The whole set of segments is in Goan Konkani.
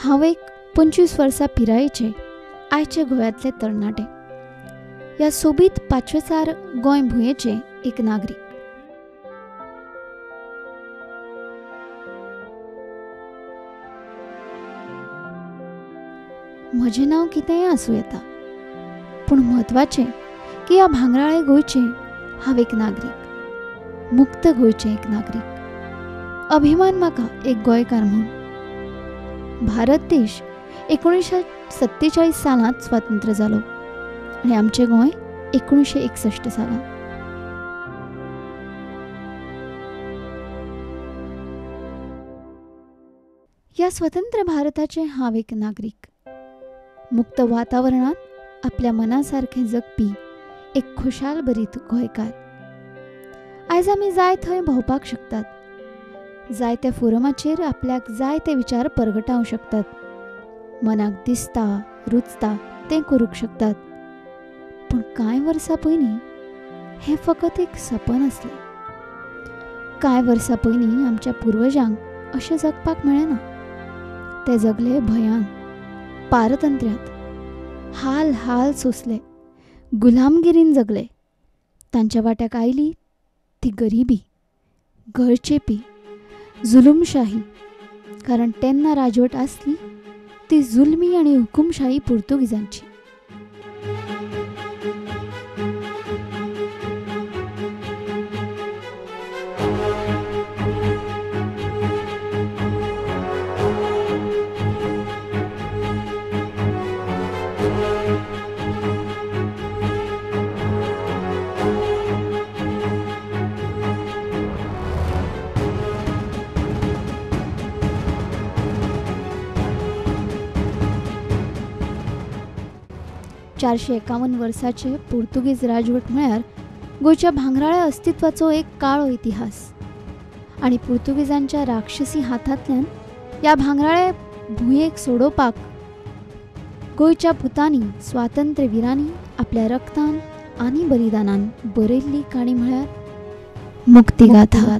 हांव एक 25 वर्सां पिरायेचे आयचे गोंयांतले तरणाटे, ह्या सोबीत पाचवेचार गोंय भुंयेचे एक नागरीक. म्हजें नांव कितेंय आसूं येता, पूण म्हत्वाचें की ह्या भांगराळे गोंयचे हांव एक नागरीक, मुक्त गोंयचें एक नागरीक. अभिमान म्हाका एक गोंयकार म्हूण. भारत देश 1947 सालांत स्वातंत्र्य जालो आनी आमचें गोंय 1961 सालांत. ह्या स्वतंत्र भारताचें हांव एक नागरीक. मुक्त वातावरणांत आपल्या मनासारखें जगपी एक खुशाल भरीत गोंयकार. आयज आमी जाय थंय भोंवपाक शकतात, जाय त्या फोरमाचेर आपल्याक जाय ते विचार परगटावंक शकतात, मनाक दिसता रुचता तें करूंक शकतात. पूण कांय वर्सां पयलीं हें फकत एक सपन आसलें. कांय वर्सां पयलीं आमच्या पुर्वजांक अशें जगपाक मेळ्ळें ना. ते जगले भंयान, पारतंत्र्यांत, हाल हाल सोंसले, गुलामगिरीन जगले. तांच्या वाट्याक आयली ती गरिबी, गळचेपी, जुलूमशाही. कारण तेन्ना राजवट आसली ती जुलमी आनी हुकुमशाही पुर्तुगीजांची. चारशे 51 वर्साचे पुर्तुगीज राजवट म्हळ्यार गोंयच्या भांगराळ्या अस्तित्वाचो एक काळो इतिहास. आनी पुर्तुगीजांच्या राक्षसी हातांतल्यान ह्या भांगराळ्या भुंयेक सोडोवपाक गोंयच्या पुतांनी, स्वातंत्र्यविरांनी आपल्या रक्तान आनी बलिदानान बरयल्ली काणी म्हळ्यार मुक्तिगाथा.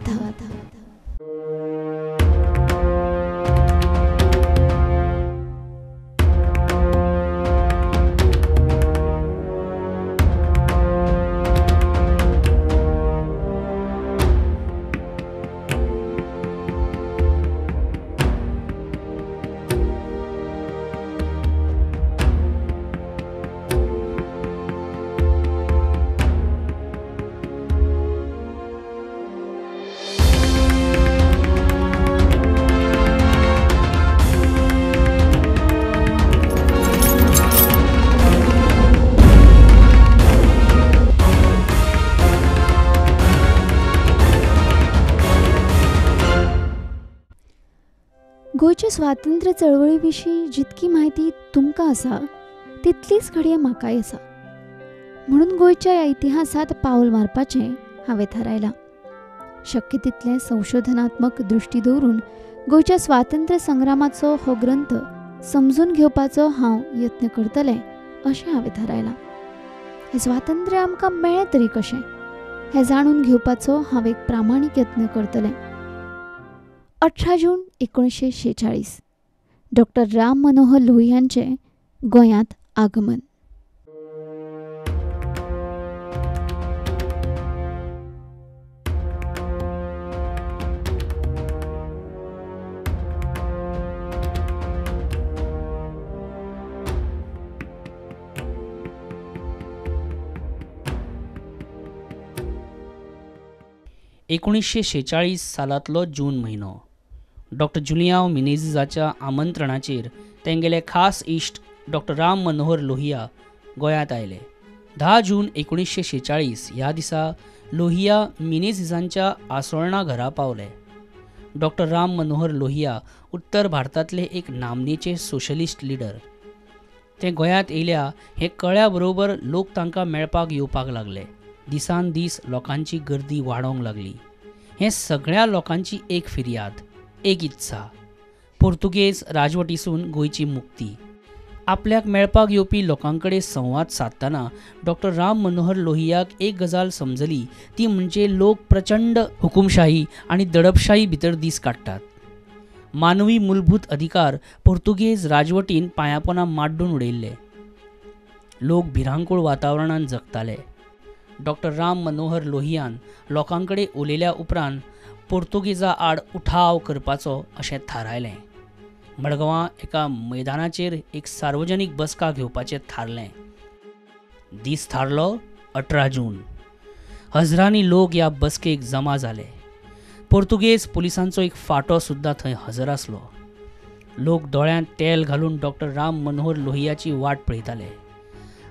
गोंयचे स्वातंत्र्य चळवळी विशीं जितकी म्हायती तुमकां आसा तितलीच घडये म्हाकाय आसा. म्हणून गोंयच्या ह्या इतिहासांत पावल मारपाचें हांवें थारायलां. शक्य तितलें संशोधनात्मक दृश्टी दवरून गोंयच्या स्वातंत्र्य संग्रामाचो हो ग्रंथ समजून घेवपाचो हांव यत्न करतलें अशें हांवें थारायलां. हें स्वातंत्र्य आमकां मेळ्ळें तरी कशें हें जाणून घेवपाचो हांव एक प्रामाणीक यत्न करतलें. 18 जून 1946 डॉक्टर राम मनोहर लोहियांचें गोंयांत आगमन. एकोणीसशे 46 सालांतलो जून म्हयनो. डॉक्टर जुलियांव मिनेझीसाच्या आमंत्रणाचेर तेंगेले खास इश्ट डॉक्टर राम मनोहर लोहिया गोंयांत आयले. 10 जून 1946 ह्या दिसा लोहिया मिनेझीसांच्या आसोळणा घरा पावले. डॉक्टर राम मनोहर लोहिया उत्तर भारतांतले एक नामनेचे सोशलिस्ट लिडर. ते गोंयांत येयल्या हें कळ्ळ्या बरोबर लोक तांकां मेळपाक येवपाक लागले. दिसान दीस लोकांची गर्दी वाडोवंक लागली. हें सगळ्या लोकांची एक फिर्याद, एक इत्सा, पुर्तुगेज राजवटीसून गोंयची मुक्ती. आपल्याक मेळपाक येवपी लोकां कडेन संवाद सादतना डॉक्टर राम मनोहर लोहियाक एक गजाल समजली, ती म्हणजे लोक प्रचंड हुकुमशाही आनी दडपशाही भितर दीस काडटात. मानवी मूलभूत अधिकार पोर्तुगेज राजवटीन पांयापोना माड्डून उडयल्ले. लोक भिरांकूळ वातावरणान जगताले. डॉक्टर राम मनोहर लोहियान लोकांकडे उलयल्या उपरांत पोर्तुगेजा आड उठाव करपाचो अशें थारायलें. मडगांवां एका मैदानाचेर एक सार्वजनीक बसका घेवपाचें थारलें. दीस थारलो 18 जून. हजरांनी लोक ह्या बसकेक जमा जाले. पोर्तुगेज पुलिसांचो एक फांटो सुद्दां थंय हजर आसलो. लोक दोळ्यांत तेल घालून डॉक्टर राम मनोहर लोहियाची वाट पळयताले.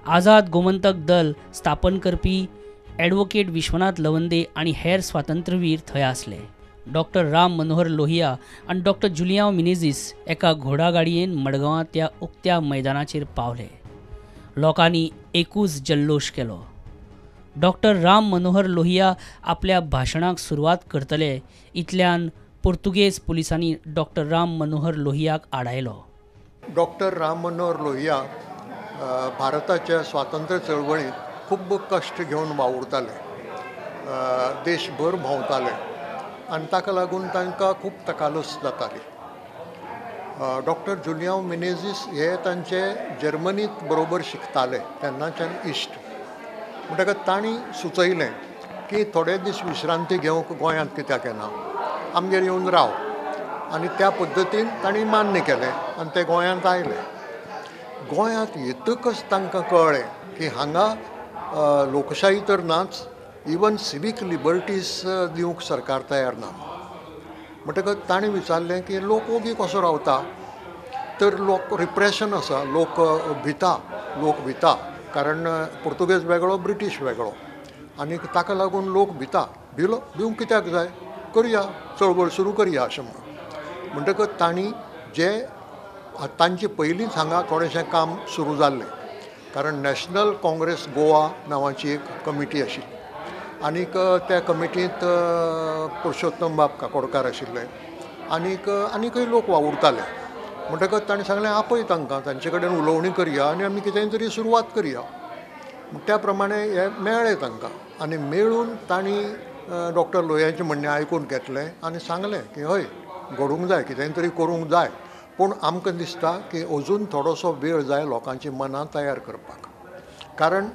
आझाद गोमंतक दल स्थापन करपी ॲडव्होकेट विश्वनाथ लवंदे आनी हेर स्वातंत्र्यवीर थंय आसले. डॉक्टर राम मनोहर लोहिया आनी डॉक्टर जुलियांव मिनेझीस एका घोडागाडयेन मडगांवां त्या उक्त्या मैदानाचेर पावले. लोकांनी एकूच जल्लोश केलो. डॉक्टर राम मनोहर लोहिया आपल्या भाशणाक सुरवात करतले इतल्यान पोर्तुगेज पुलिसांनी डॉक्टर राम मनोहर लोहियाक आडायलो. डॉक्टर राम मनोहर लोहिया भारताच्या स्वातंत्र्य चळवळीत खूब कश्ट घेवन वावुरताले, देशभर भोंवताले आनी ताका लागून तांकां खूब तकालस जाताली. डॉक्टर जुलियांव मिनेझीस हे तांचे जर्मनीत बरोबर शिकताले तेन्नाच्यान इश्ट. म्हणटकच तांणी सुचयलें की थोडे दीस विश्रांती घेवंक गोंयांत कित्याक येना, आमगेर येवन राव. आनी त्या पद्दतीन तांणी मान्य केलें आनी ते गोंयांत आयले. गोंयांत येतकच तांकां कळ्ळें की हांगा लोकशाही तर नाच, इवन सिवीक लिबर्टीज दिवंक सरकार तयार ना. म्हणटकच तांणी विचारलें की लोक ओगी कसो रावता, तर लोक रिप्रेशन आसा, लोक भिता, लोक भिता, कारण पुर्तुगेज वेगळो ब्रिटीश वेगळो आनी ताका लागून लोक भिता. भिलो भिवंक कित्याक जाय, करया चळवळ सुरू करया अशें म्हणून. म्हणटकच तांणी जे तांचे पयलींच हांगा थोडेंशें काम सुरू जाल्लें, कारण नॅशनल काँग्रेस गोवा नांवाची एक कमिटी आशिल्ली आनीक त्या कमिटींत पुरुषोत्तम बाब काकोडकार आशिल्ले आनीक आनीकय लोक वावुरताले. म्हणटकच ताणें सांगलें आपय तांकां, तांचे कडेन उलोवणी करया आनी आमी कितेंय तरी सुरवात करया. त्या प्रमाणे हे मेळ्ळे तांकां आनी मेळून तांणी डॉक्टर लोहियाचें म्हणणें आयकून घेतलें आनी सांगलें की हय घडूंक जाय, कितेंय तरी करूंक जाय, पूण आमकां दिसता की अजून थोडोसो वेळ जाय लोकांची मनां तयार करपाक, कारण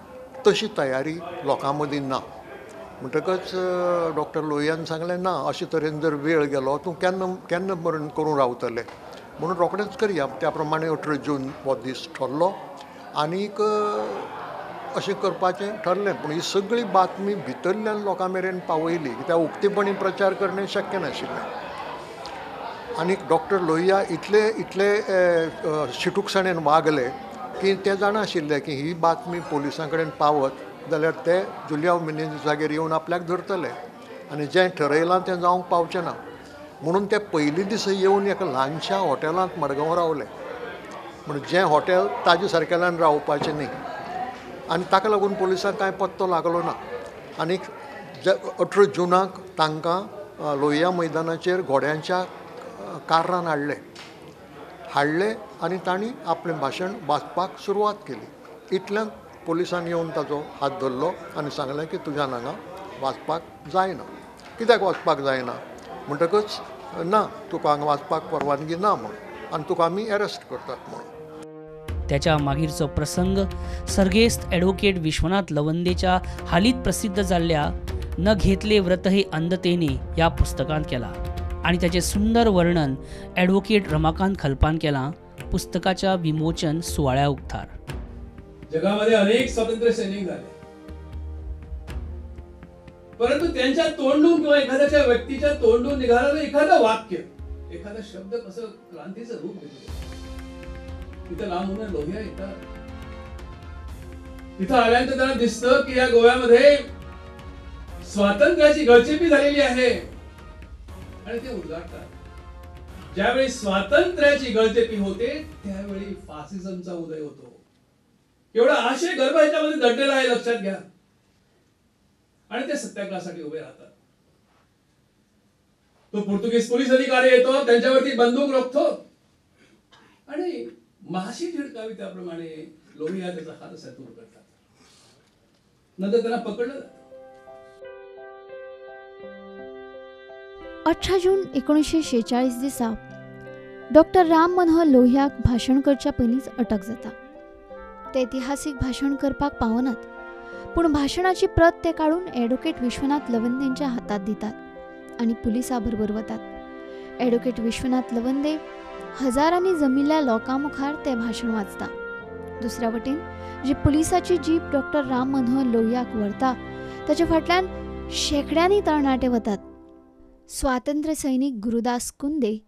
तशी तयारी लोकां मदीं ना. म्हणटकच डॉक्टर लोहियान सांगलें ना, अशे तरेन जर वेळ गेलो तूं केन्ना केन्ना मरण करूं रावतले, म्हणून रोखडेंच करया. त्या प्रमाणे 18 जून हो दीस ठरलो आनीक अशें करपाचें ठरलें. पूण ही सगळी बातमी भितरल्यान लोकां मेरेन पावयली कित्याक उक्तेपणी प्रचार करणे शक्य नाशिल्लें. आनी डॉक्टर लोहिया इतले इतले शिटूकसाणेन वागले की ते जाणा आशिल्ले की ही बातमी पोलिसां कडेन पावत जाल्यार ते जुलियांव मिनेझीसागेर येवन आपल्याक धरतले आनी जें ठरयलां तें जावंक पावचें ना. म्हणून ते पयलीं दीस येवन एका ल्हानशा हॉटेलांत मडगांव रावले, म्हण जें हॉटेल ताजे सारकेल्यान रावपाचें न्ही, आनी ताका लागून पोलिसांक कांय पत्तो लागलो ना. आनी 18 जुनाक तांकां लोहिया मैदानाचेर घोड्यांच्या कार्रान हाडले हाडले आनी तांणी आपलें भाशण वाचपाक सुरवात केली. इतल्यान पोलिसान येवन ताचो हात धरलो आनी सांगलें की तुज्यान हांगा वाचपाक जायना. कित्याक वाचपाक जायना म्हणटकच ना, तुका हांगा वाचपाक परवानगी ना म्हूण, आनी तुका आमी एरेस्ट करतात म्हणून. त्याच्या मागीरचो प्रसंग सर्गेस्त ॲडव्होकेट विश्वनाथ लवंदेच्या हालींच प्रसिद्ध जाल्ल्या न घेतले व्रत हे अंधतेने ह्या पुस्तकांत केला आणि त्याचे सुंदर वर्णन ॲडव्होकेट रमाकांत खलपान केलां पुस्तकाच्या विमोचन सुवाळ्या उक्तार. जगामध्ये अनेक स्वातंत्र्य सैनिक झाले, परंतु त्यांच्या तोंडून किंवा एखाद्याच्या व्यक्तीच्या तोंडून निघालेलं एखादं वाक्य, एखादा शब्द कसं क्रांतीचं रूप घेतो. तिथं लांबून लोहिया येतात, तिथं आल्यानंतर त्यांना दिसतं की या गोव्यामध्ये स्वातंत्र्याची गळचेपी झालेली आहे आणि ते उद्गारतात. ज्यावेळी स्वातंत्र्याची गळचेपी होते त्यावेळी फासिझमचा उदय होतो. एवढा आशय गर्भ ह्याच्यामध्ये दडलेला आहे, लक्षात घ्या. आणि ते सत्याग्रहासाठी उभे राहतात. तो पोर्तुगीज पोलीस अधिकारी येतो, त्यांच्यावरती बंदूक रोखतो आणि माशी झिडकावी त्याप्रमाणे लोहिया त्याचा हात असा दूर करतात. नंतर त्यांना पकडलं जातं. 18 जून 1946 दिसा डॉक्टर राम मनोहर लोहियाक भाशण करच्या पयलींच अटक जाता. ते इतिहासीक भाशण करपाक पावनात, पूण भाशणाची प्रत ते काडून ॲडव्होकेट विश्वनाथ लवंदेंच्या हातात दितात आनी पुलिसां बरोबर वतात. ॲडव्होकेट विश्वनाथ लवंदे हजारांनी जमिल्ल्या लोकां मुखार ते भाशण वाचता. दुसऱ्या वटेन जी पुलिसाची जीप डॉक्टर राम मनोहर लोहियाक व्हरता ताच्या फाटल्यान शेंकड्यांनी तरणाटे वतात. स्वातंत्र्य सैनीक गुरुदास कुंदे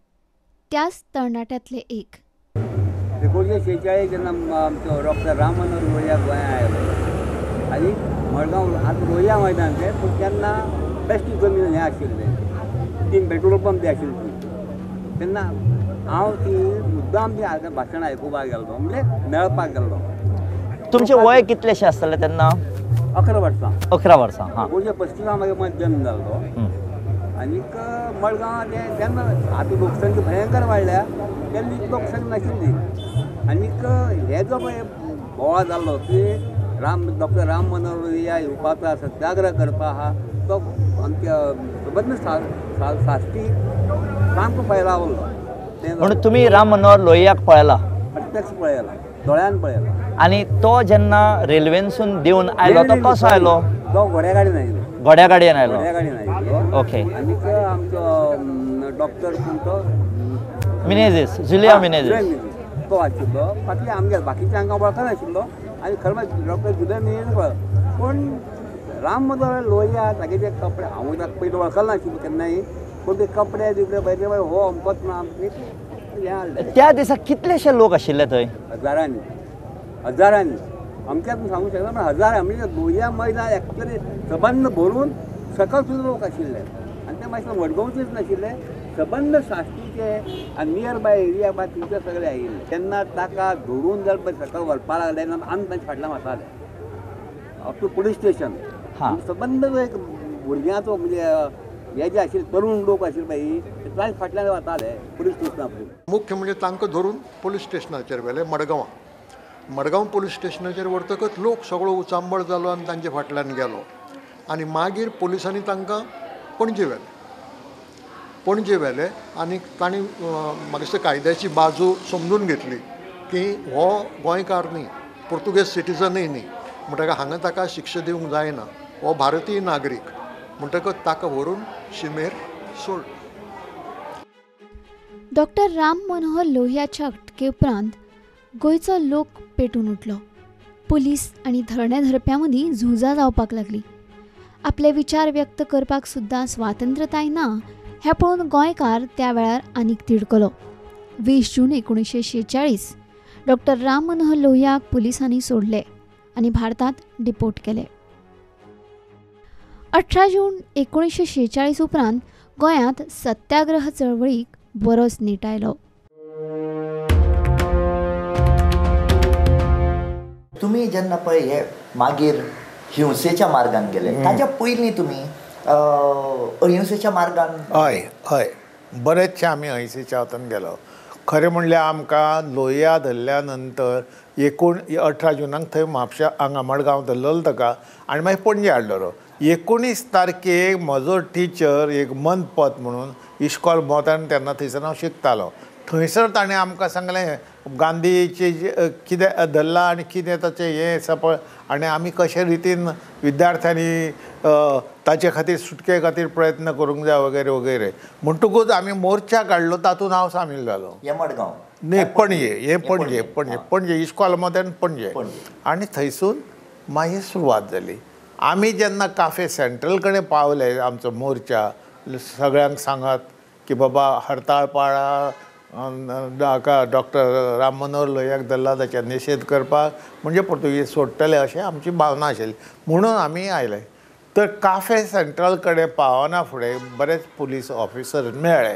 त्याच तरणाट्यांतले एक. 1946 जेन्ना आमचो डॉक्टर राम मनोहर लोहिया गोंया आयलो आनी मडगांव आतां लोहिया मैदान तें, पूण तेन्ना बेश्ट जमीन हें आशिल्लें, 3 पेट्रोल पंप बी आशिल्ली तेन्ना हांव ती मुद्दाम ती भाशण आयकुपाक गेल्लो, म्हणजे मेळपाक गेल्लो. तुमचें वय कितलेशें आसतलें तेन्ना? 11 वर्सां. 11 वर्सां. हां, 1935 म्हागे जल्म जाल्लो. आनीक मडगांव तें तेन्ना आतां लोकसंख्या भयंकर वाडल्या, तेन्ना इतली लोकसंख्या नाशिल्ली. आनीक हे जो पळय बोवाळ जाल्लो की राम डॉक्टर राम मनोहर लोहिया येवपाचो सत्याग्रह करपा आहा, तो आमच्या सबंद साश्टी सामको फैलावलो. म्हणून तुमी राम मनोहर लोहियाक पळयला? प्रत्यक्ष पळयला, दोळ्यान पळयला. आनी तो जेन्ना रेल्वेनसून देवन आयलो तो कसो आयलो? तो घोड्या गाडयेन आयलो. घोड्या गाडयेन आयलो. घोड्या गाडयेन आयलो. ओके. आनीक आमचो डॉक्टर कोण तो मिनेझीस, जुलिया मिनेझीस तो आशिल्लो. बाकी आमगे बाकीचे हांकां वळखनाशिल्लो आनी खरें म्हळ्यार डॉक्टर जुलिया मिनेझीस वळख, पूण राम मनोहर लोहिया तागे जे कपडे हांव ताका पयलीं वळखनाशिल्लो केन्नाय, पूण ते कपडे बिपडे पळयले हो अमकोच ना आमचे हें हाडलें. त्या दिसा कितलेशे लोक आशिल्ले थंय? हजारांनी, हजारांनी. आमच्यात सांगू शकना पण हजार, म्हणजे लोहिया मैदान एक्चुअली सबंद भरून सकल सुद्दां लोक आशिल्ले. आनी ते मातशे मडगांवचेच नाशिल्ले, सबंद साश्टीचे आनी नियर बाय एरिया बाय थंयचे सगळे आयिल्ले. तेन्ना ताका धरून जर पळय सकल व्हरपा लागले तेन्ना आमी तांच्या फाटल्यान वताले अप टू पुलीस स्टेशन. सबंद एक भुरग्यांचो म्हणजे हे जे आशिल्ले तरुण लोक आशिल्ले पळय तांच्या फाटल्यान वताले पुलीस स्टेशना पर्यंत. मुख्य म्हणजे तांकां धरून पुलीस स्टेशनाचेर व्हेले मडगांवां. मडगांव पुलीस स्टेशनाचेर व्हरतकच लोक सगळो उचांबळ जालो आनी तांचे फाटल्यान गेलो. आनी मागीर पुलिसांनी तांकां पणजे व्हेले. पणजे व्हेले आनी तांणी म्हाका दिसता कायद्याची बाजू समजून घेतली की हो गोंयकार न्ही, पुर्तुगेज सिटीजनूय न्ही, म्हणटकच हांगा ताका शिक्षा दिवंक जायना, हो भारतीय नागरीक, म्हणटकच ताका व्हरून शिमेर सोडलो. डॉक्टर राम मनोहर लोहियाच्या अटके उपरांत गोंयचो लोक पेटून उठलो. पुलीस आनी धरणे धरप्यां मदीं झुजां जावपाक लागली. आपले विचार व्यक्त करपाक सुद्दां स्वातंत्रताय ना हें पळोवन गोंयकार त्या वेळार आनीक तिडकलो. 20 जून 1946 डॉक्टर राम मनोहर लोहियाक पुलिसांनी सोडले आनी भारतांत डिपोर्ट केले. 18 जून 1946 उपरांत गोंयांत सत्याग्रह चळवळीक बरोच नेट आयलो. तुमी जेन्ना पळय हे मागीर हिंसेच्या मार्गान गेले, ताच्या पयलीं तुमी अहिंसेच्या मार्गान? हय हय, बरेचशे आमी अहिंसेच्या वतान गेलो. खरें म्हणल्यार आमकां लोहिया धरल्या नंतर 18 जुनाक थंय म्हापशा हांगा मडगांव धरलेलो ताका आनी मागीर पणजे हाडलेलो. 19 तारखेक म्हजो टिचर एक मनपत म्हणून इश्कॉल मोतान तेन्ना थंयसर हांव शिकतालो, थंयसर ताणें आमकां सांगलें गांधीचे कितें धरलां आनी कितें ताचें हें आसा पळय आनी आमी कशे रितीन विद्यार्थ्यांनी ताचे खातीर सुटके खातीर प्रयत्न करूंक जाय वगैरे वगैरे. म्हणटकूच आमी मोर्चा काडलो, तातूंत हांव सामील जालो. हें मडगांव न्ही, पणजे, हें पणजे, पणजे, पणजे इश्कॉल मोतान पणजे. आनी थंयसून मागीर सुरवात जाली. आमी जेन्ना काफे सेंट्रल कडेन पावले, आमचो मोर्चा सगळ्यांक सांगात की बाबा हरताळ पाळा, हाका डॉक्टर राम मनोहर लोहियाक धरला ताच्या निशेध करपाक, म्हणजे पुर्तुगीज सोडटले अशें आमची भावना आशिल्ली म्हणून आमी आयले. तर काफे सेंट्रल कडेन पावना फुडें बरेच पुलीस ऑफिसर मेळ्ळे,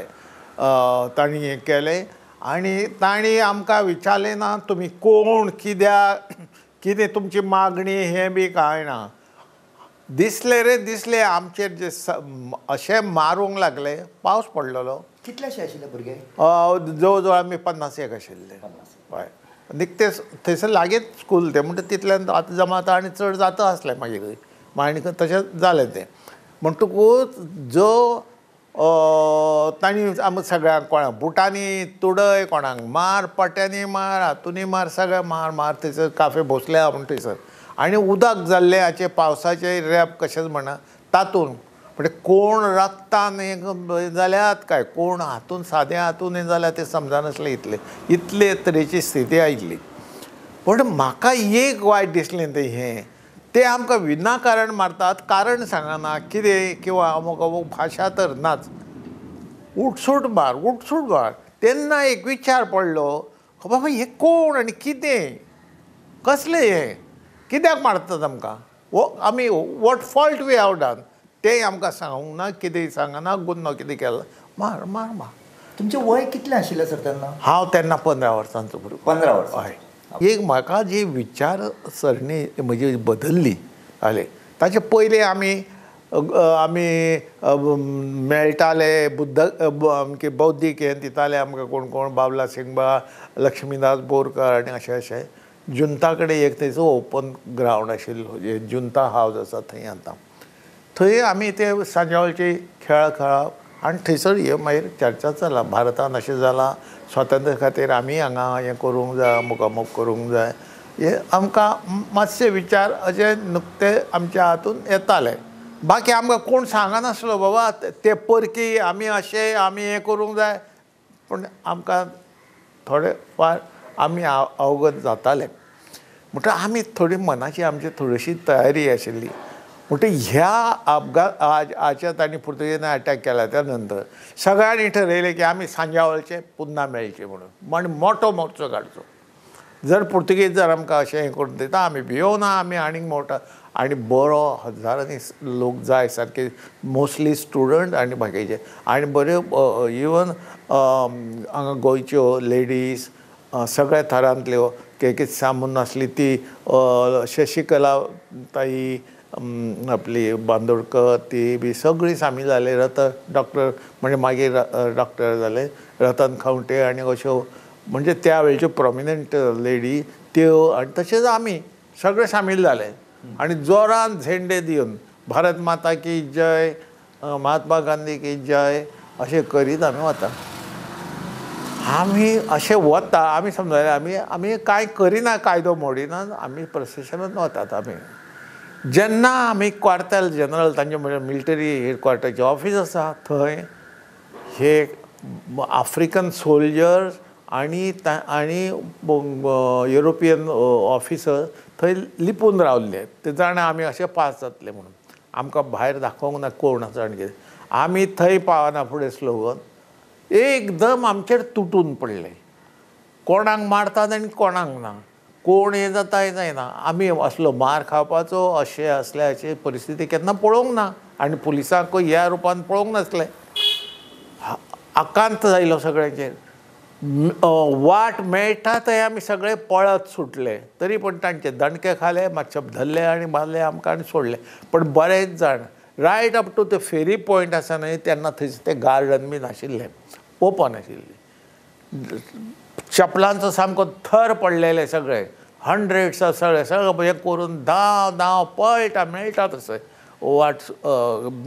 तांणी हें केलें आनी तांणी आमकां विचारलें ना तुमी कोण, कित्याक, कितें तुमची मागणी, हें बी कांय ना. दिसले रे दिसले आमचेर जे अशें मारूंक लागले. पावस पडलेलो. कितलेशे आशिल्ले भुरगे? जवळ जवळ आमी 50 आशिल्ले. हय, निकतेच थंयसर लागींच स्कूल तें, म्हणटा तितल्यान आतां जमाता आनी चड जाता आसलें मागीर, मागीर तशें जालें तें. म्हणटकूच जो तांणी आमकां सगळ्यांक कोणाक बुटांनी तुडय, कोणाक मार, पट्यांनी मार, हातूंनी मार, सगळें मार मार थंयसर काफे भोसले आहा म्हण थंयसर. आनी उदक जाल्लें हाचें पावसाचें रेप कशेंच म्हणा तातूंत म्हणजे कोण रक्तान हें जाल्यात काय कोण हातून सादें हातून हें जाल्यार तें समजनासलें. इतलें इतले तरेची स्थिती आयिल्ली. पूण म्हाका एक वायट दिसलें तें हें ते आमकां विनाकारण मारतात, कारण सांगना कितें किंवा अमूक अमूक भाशा तर नाच, उठसूट मार उठसूट मार. तेन्ना एक विचार पडलो, बाबा हे कोण आनी कितें कसलें हें कित्याक मारतात आमकां, आमी what fault we have done तें आमकां सांगूंक ना, कितें सांगना, गुन्नो कितें केला, मार मार मार. तुमचें वय कितलें आशिल्लें सर तेन्ना? हांव तेन्ना 15 वर्सांचो भुरगो. 15 वर्सां. हय. एक म्हाका जी विचारसरणी म्हजी बदल्ली जाले ताचे पयलीं आमी आमी मेळटाले बुद्ध आमचे बौद्धीक हें दिताले आमकां कोण कोण, बाबला सिंगबा, लक्ष्मीदास बोरकर आनी अशें अशें. जुंता कडेन एक थंयसर ओपन ग्रावंड आशिल्लो, जुंता हावज आसा थंय आतां, थंय आमी ते सांजावळचे खेळ खेळप आनी थंयसर हे मागीर चर्चा चला, भारतान अशें जालां, स्वातंत्र्या खातीर आमी हांगा हें करूंक जाय, अमूक अमूक करूंक जाय, हे आमकां मातशे विचार अशे नुकते आमच्या हातून येताले. बाकी आमकां कोण सांगनासलो बाबा ते परकी, आमी अशे, आमी हें करूंक जाय, पूण आमकां थोडे फार आमी अवगत जाताले. म्हणटकच आमी थोडी मनाची आमची थोडीशी तयारी आशिल्ली. म्हणटकच ह्या अपघात हाच्या तांणी पुर्तुगेजांनी अटॅक केला त्या नंतर सगळ्यांनी ठरयलें की आमी सांजावळचे पुन्हा मेळचे म्हणून, म्हण मोठो मोर्चो काडचो. जर पुर्तुगेज जर आमकां अशें हें करून दिता आमी भियोना, आमी आनीक मोठो आनी बरो हजारांनी लोक जाय सारके, मोस्टली स्टुडंट आनी बाकीचे आनी बऱ्यो इवन हांगा गोंयच्यो लेडीज सगळ्या थरांतल्यो, के सामून आसली ती शशिकला ताई आपली बांदोडकर ती बी सगळीं सामील जाले. रतन डॉक्टर म्हणजे मागीर डॉक्टर जाले रतन खंवटे आनी अश्यो म्हणजे त्या वेळच्यो प्रोमिनंट लेडी त्यो, आनी तशेंच आमी सगळे सामील जाले आनी जोरान झेंडे दिवन भारत माता की जय, महात्मा गांधी की जय अशें करीत आमी वता. आमी अशें वता, आमी समजले आमी आमी कांय करिना, कायदो मोडिना, आमी प्रशासनान वतात. आमी जेन्ना आमी क्वार्टेल जनरल तांचे म्हणजे मिलिटरी हेडक्वॉर्टरचें ऑफीस आसा थंय हे आफ्रिकन सोल्जर्स आनी आनी युरोपियन ऑफिसर थंय लिपून रावल्ले. ते जाणा आमी अशे पास जातले म्हणून आमकां भायर दाखोवंक ना कोण आसा आनी कितें. आमी थंय पावना फुडें स्लोगन एकदम आमचेर तुटून पडले, कोणाक मारतात आनी कोणाक ना, कोण हें जाता हें जायना. आमी असलो मार खावपाचो अशें असल्याची परिस्थिती केन्ना पळोवंक ना आनी पुलिसांकूय ह्या रुपान पळोवंक नासलें. आकांत जायलो सगळ्यांचेर. वाट मेळटा थंय आमी सगळे पळत सुटले, तरी पण तांचे दणके खाले, मातशे धरले आनी मारले आमकां आनी सोडले. पण बरेच जाण रायट अप टू ते फेरी पॉयंट आसा न्हय तेन्ना थंयसर ते गार्डन बी नाशिल्लें, ओपन आशिल्लें, चपलांचो सामको थर पडलेले सगळे, हंड्रेड्स सगळे सगळे हें करून धांव धांव पळटा मेळटा तशें वाट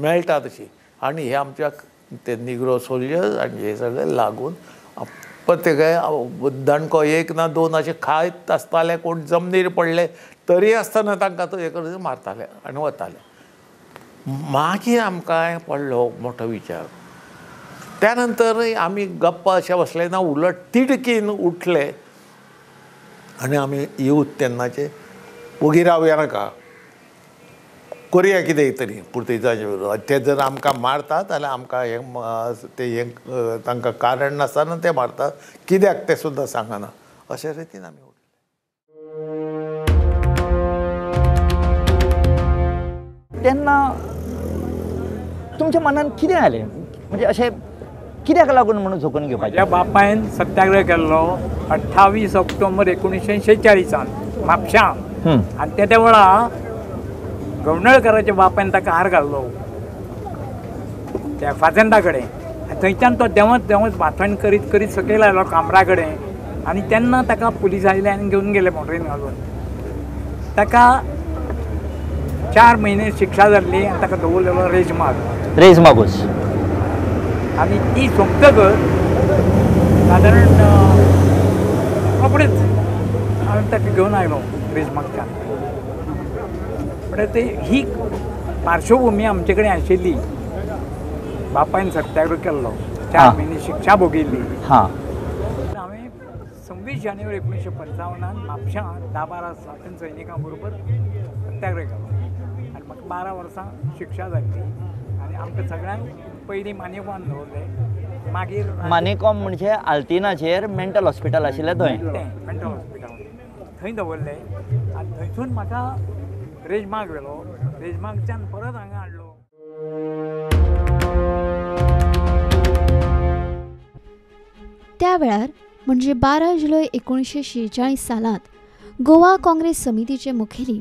मेळटा तशी. आनी हे आमच्या ते निग्रो सोल्जर्स आनी हे सगळे लागून प्रत्येक दणको एक ना दोन अशे खायत आसताले, कोण जमनीर पडले तरी आसतना तांकां तो हे करून मारताले आनी वताले. मागीर आमकां पडलो मोठो विचार. त्या नंतर आमी गप्पा अशे बसले ना, उलट तिडकीन उठले आनी आमी यूथ तेन्नाचे ओगी रावया नाका, करुया कितें तरी पुर्तुगेजांचे विरोधात. ते जर आमकां मारतात जाल्यार आमकां हें ते हें तांकां कारण नासतना ते मारतात, कित्याक तें सुद्दां सांगना, अशे रितीन आमी उठले. तेन्ना तुमच्या मनान कितें आयलें, म्हणजे अशें कित्याक लागून म्हणून झोकून घेवपाचें? म्हज्या बापायन सत्याग्रह केल्लो 28 ऑक्टोबर 1946 म्हापशां, आनी तेद्या वेळा गवंडळकराच्या बापायन ताका हार घाल्लो त्या फाजेंदा कडेन. थंयच्यान तो देंवत देंवत भाशण करीत करीत सकयल आयलो कामरा कडेन, आनी तेन्ना ताका पुलीस आयले आनी घेवन गेले मोटरीन घालून. ताका 4 म्हयने शिक्षा जाल्ली आनी ताका दवरलेलो रेजमाग. रेजमागूस. आनी ती सोंपतकच सादारण रोखडेच हांवें ताका घेवन आयलो रेजमागच्यान. म्हणल्यार ते ही पार्श्वभुमी आमचे कडेन आशिल्ली. बापायन सत्याग्रह केल्लो, 4 म्हयने शिक्षा भोगिल्ली. हांवें 26 जानेवारी 1955 म्हापशां 10-12 स्वातंत्र्य सैनिकां बरोबर सत्याग्रह केलो आनी म्हाका 12 वर्सां शिक्षा जाल्ली. आनी आमकां सगळ्यांक पयलीं मानेकॉम दवरले, मागीर मानेकॉम म्हणजे आल्तिनाचेर मेंटल हॉस्पिटल आशिल्लें थंय, तें मेंटल हॉस्पिटल थंय दवरले आनी थंयसून म्हाका रेजमाग व्हेलो, रेजमागच्यान परत हांगा हाडलो. त्या वेळार म्हणजे 12 जुलय 1946 सालांत गोवा काँग्रेस समितीचे मुखेली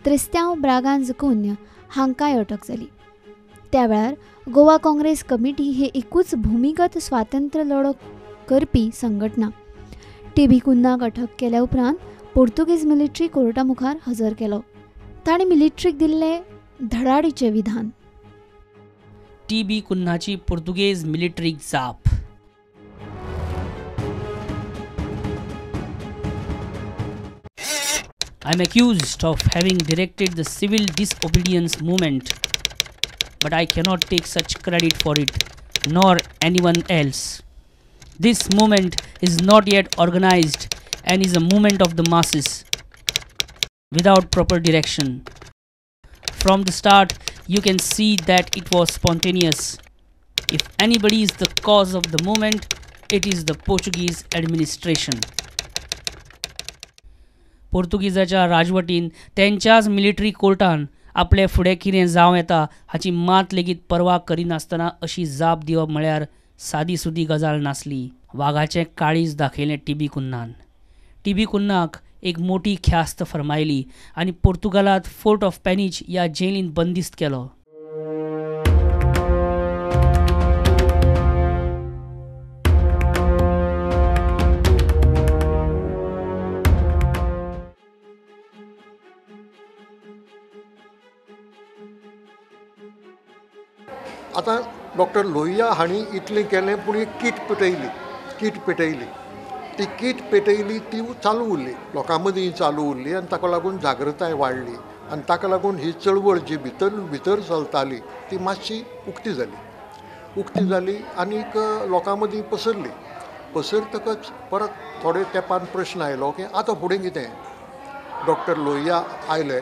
त्रिस्त्यांव ब्रागांझ कुन्य हांकांय अटक जाली. त्या वेळार गोवा काँग्रेस कमिटी ही एकूच भूमिगत स्वातंत्र्य लढो करपी संघटना. टी.बी. कुन्नाक अटक केल्या उपरांत पोर्तुगीज मिलिटरी कोर्टा मुखार हजर केलो. ताणें मिलिटरीक दिल्लें धडाडीचें विधान. टी.बी. कुन्हाची पुर्तुगेज मिलिटरीक जाप. I am accused of having directed the civil disobedience movement, but I cannot take such credit for it, nor anyone else. This movement is not yet organized and is a movement of the masses, without proper direction. From the start, you can see that it was spontaneous. If anybody is the cause of the movement, it is the Portuguese administration. पोर्तुगीजाच्या राजवटीन तेंच्याच मिलिटरी कोर्टान आपले फुडें कितें जावं येता हाची मात लेगीत पर्वा करिनासतना अशी जाप दिवप म्हळ्यार सादी सुदी गजाल नासली. वागाचें काळीज दाखयलें टी.बी. कुन्हान. टी.बी. कुन्हाक एक मोठी ख्यास्त फर्मायली आनी पोर्तुगालांत फोर्ट ऑफ पॅनीज ह्या जेलींत बंदिस्त केलो. आतां डॉक्टर लोहिया हांणी इतलें केलें, पूण एक कीट पेटयली, कीट पेटयली, ती कीट पेटयली ती चालू उरली, लोकां मदीं चालू उरली आनी ताका लागून जागृताय वाडली आनी ताका लागून ही चळवळ जी भितर भितर चलताली ती मातशी उक्ती जाली, उक्ती जाली आनीक लोकां मदीं पसरली. पसरतकच परत थोडे तेंपान प्रश्न आयलो की आतां फुडें कितें. डॉक्टर लोहिया आयले,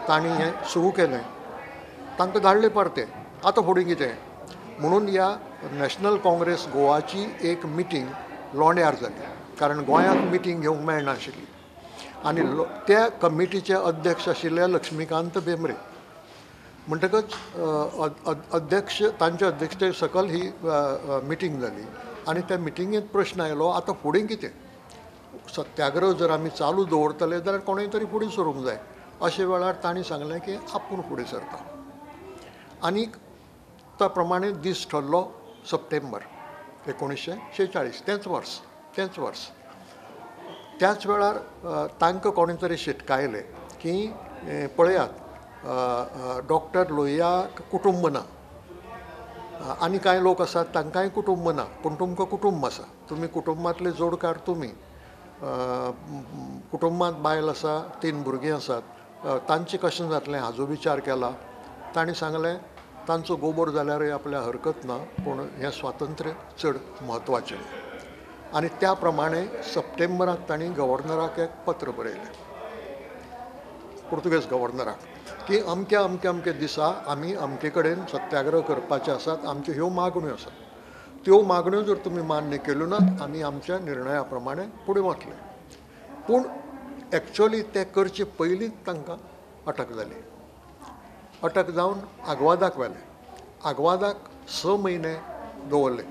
तांणी हें सुरू केलें, तांकां धाडले परते, आतां फुडें कितें म्हणून ह्या नॅशनल काँग्रेस गोवाची एक मिटींग लोंड्यार जाली, कारण गोंयांत मिटींग घेवंक मेळनाशिल्ली. आनी त्या कमिटीचे अध्यक्ष आशिल्ले लक्ष्मीकांत भेंब्रे. म्हणटकच अध्यक्ष तांच्या अध्यक्षते सकल ही मिटींग जाली आनी त्या मिटिंगेंत प्रश्न आयलो आतां फुडें कितें. सत्याग्रह जर आमी चालू दवरतले जाल्यार कोणें तरी फुडें सरूंक जाय. अशे वेळार तांणी सांगलें की आपूण फुडें सरता. आनी त्या प्रमाणे दीस ठरलो सप्टेंबर 1946, तेंच वर्स, तेंच वर्स. त्याच वेळार तांकां कोणें तरी शिटकायलें की पळयात डॉक्टर लोहियाक कुटुंब ना, आनी कांय लोक आसात तांकांय कुटुंब ना, पूण तुमकां कुटुंब आसा, तुमी कुटुंबांतले जोडकार, तुमी कुटुंबांत बायल आसा, 3 भुरगीं आसात, तांचें कशें जातलें हाजो विचार केला. तांणी सांगलें तांचो गोबोर जाल्यारय आपल्या हरकत ना, पूण हें स्वातंत्र्य चड म्हत्वाचें. आनी त्या प्रमाणे सप्टेंबरांत तांणी गव्हर्नराक एक पत्र बरयलें, पुर्तुगेज गव्हर्नराक, की अमक्या अमक्या अमक्या दिसा आमी अमके कडेन सत्याग्रह करपाचे आसात, आमच्यो ह्यो मागण्यो आसात, त्यो मागण्यो जर तुमी मान्य केल्यो नात आमी आमच्या निर्णया प्रमाणे फुडें वतले. पूण एक्चुअली ते करचे पयलींच तांकां अटक जाली. अटक जावन आग्वादाक व्हेले. आग्वादाक 6 म्हयने दवरले.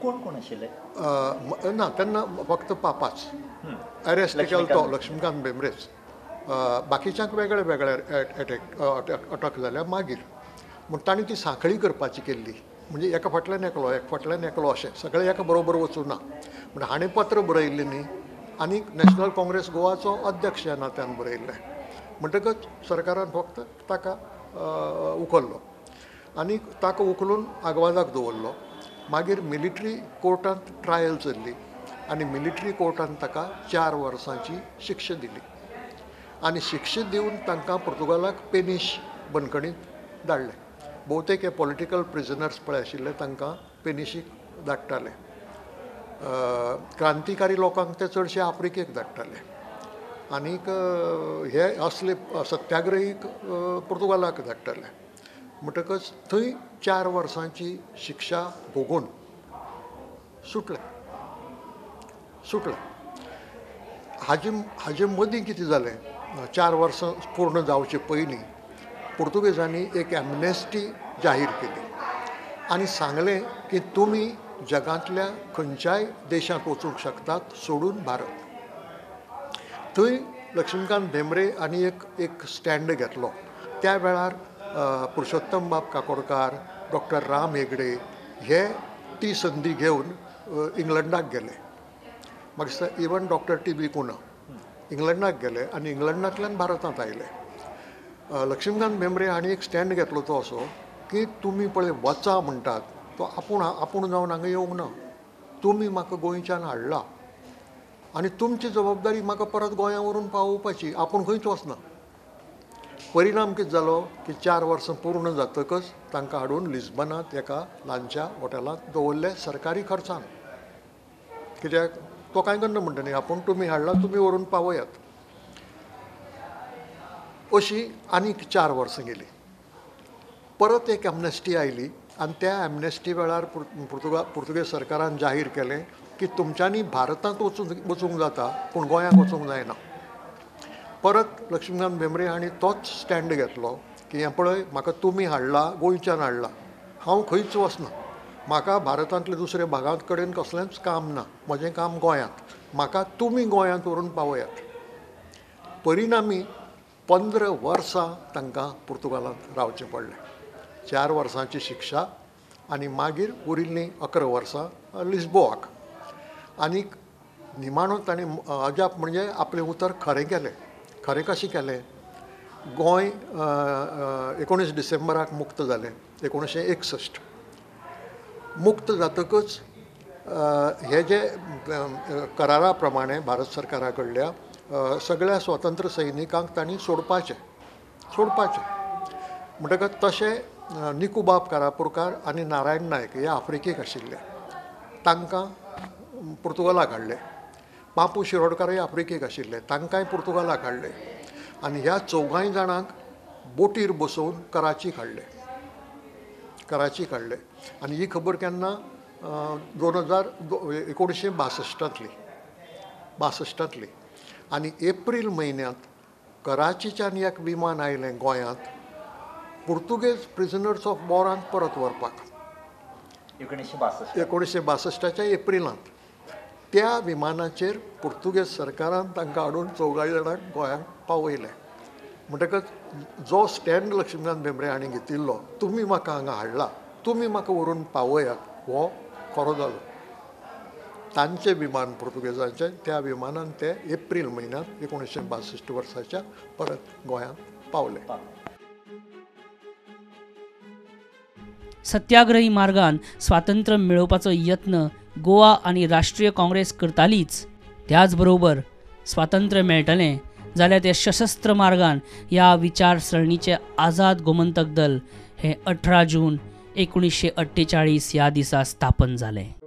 कोण कोण आशिल्ले? ना, तेन्ना फक्त पापाच अरेस्ट केलो तो लक्ष्मीकांत भेंब्रेच. बाकीच्यांक वेगळे वेगळे एटॅक अटक जाल्या मागीर. म्हूण तांणी ती सांखळी करपाची केल्ली, म्हणजे एका फाटल्यान एकलो, एक फाटल्यान एकलो, अशें सगळे एका बरोबर वचूं ना. म्हण हाणें पत्र बरयल्लें न्ही, आनी नॅशनल काँग्रेस गोवाचो अध्यक्ष ह्या नात्यान बरयल्लें. म्हणटकच सरकारान फक्त ताका उखल्लो आनी ताका उखलून आग्वादाक दवरलो. मागीर मिलिटरी कोर्टांत ट्रायल चल्ली आनी मिलिटरी कोर्टान ताका 4 वर्सांची शिक्षा दिली आनी शिक्षा दिवन तांकां पुर्तुगालाक पेनिश बंदखणीत धाडले. भोवतेक हे पॉलिटिकल प्रिजनर्स पळय आशिल्ले तांकां पेनिशीक धाडटाले. क्रांतिकारी लोकांक ते चडशे आफ्रिकेक धाडटाले आनीक हे असले सत्याग्रहीक पुर्तुगालाक धाडटाले. म्हणटकच थंय 4 वर्सांची शिक्षा भोगून सुटले सुटले. हाजे मदीं कितें जालें, 4 वर्सां पूर्ण जावचे पयलीं पुर्तुगेजांनी एक एमनेस्टी जाहीर केली आनी सांगलें की तुमी जगांतल्या खंयच्याय देशांत वचूंक शकतात सोडून भारत. थंय लक्ष्मीकांत भेंब्रे आनी एक स्टँड घेतलो. त्या वेळार पुरुषोत्तम बाब काकोडकार, डॉक्टर राम हेगडे हे ती संदी घेवन इंग्लंडाक गेले. मागीर इवन डॉक्टर टी.बी. कुन्हा इंग्लंडाक गेले आनी इंग्लंडांतल्यान भारतांत आयले. लक्ष्मीकांत भेंब्रे हांणी एक स्टँड घेतलो तो असो की तुमी पळय वचा म्हणटात तो आपूण जावन हांगा येवंक ना, तुमी म्हाका गोंयच्यान हाडला आनी तुमची जबाबदारी म्हाका परत गोंया व्हरून पावोवपाची, आपूण खंयच वचना. परिणाम कितें जालो की 4 वर्सां पूर्ण जातकच तांकां हाडून लिस्बनांत एका ल्हानशा हॉटेलांत दवरले सरकारी खर्चान. कित्याक तो कांय करना म्हणटा न्ही, आपूण तुमी हाडला तुमी व्हरून पावयात. अशी आनीक 4 वर्सां गेली. परत एक एमनेस्टी आयली आनी त्या एमनेस्टी वेळार पुर्तुगेज सरकारान जाहीर केलें की तुमच्यांनी भारतांत वचूंक जाता पूण गोंयांत वचूंक जायना. परत लक्ष्मीकांत भेंब्रे हांणी तोच स्टँड घेतलो की हें पळय म्हाका तुमी हाडला, गोंयच्यान हाडला, हांव खंयच वचना, म्हाका भारतांतले दुसऱ्या भागां कडेन कसलेंच काम ना, म्हजें काम गोंयांत, म्हाका तुमी गोंयांत व्हरून पावयात. परिणामी 15 वर्सां तांकां पुर्तुगालांत रावचें पडलें. 4 वर्सांची शिक्षा आनी मागीर उरिल्लीं 11 वर्सां लिस्बोआक. आनीक निमाणो ताणें अजाप म्हणजे आपलें उतर खरें केलें. खरें कशें केलें, गोंय 19 डिसेंबराक मुक्त जालें 1961. मुक्त जातकच हे जे करारा प्रमाणे भारत सरकारा कडल्या सगळ्या स्वतंत्र सैनिकांक तांणी सोडपाचें म्हणटकच तशें निकुबाब कारापूरकार आनी नारायण नायक हे आफ्रिकेक आशिल्ले, तांकां पुर्तुगालाक हाडले. बापू शिरोडकारय आफ्रिकेक आशिल्ले, तांकांय पुर्तुगालाक हाडले आनी ह्या 4 जाणांक बोटीर बसोवन कराचीक हाडले. आनी ही खबर केन्ना 1962. आनी एप्रील म्हयन्यांत कराचीच्यान एक विमान आयलें गोंयांत पुर्तुगेज प्रिजनर्स ऑफ वॉरांक परत व्हरपाक 1962 एप्रिलांत. त्या विमानाचेर पुर्तुगेज सरकारान तांकां हाडून 4 जाणांक गोंयांक पावयलें. म्हणटकच जो स्टँड लक्ष्मीकांत भेंब्रे हांणी घेतिल्लो, तुमी म्हाका हांगा हाडला, तुमी म्हाका व्हरून पावयात, हो खरो जालो. तांचें विमान पुर्तुगेजांचें, त्या विमानान ते एप्रील म्हयन्यांत 1962 वर्साच्या परत गोंयांत पावले. सत्याग्रही मार्गान स्वातंत्र्य मेळोवपाचो यत्न गोवा आनी राष्ट्रीय काँग्रेस करतालीच, त्याचबरोबर स्वातंत्र्य मेळटलें जाल्यार ते सशस्त्र मार्गान ह्या विचारसरणीचे आझाद गोमंतक दल हे 18 जून 1948 ह्या दिसा स्थापन जालें.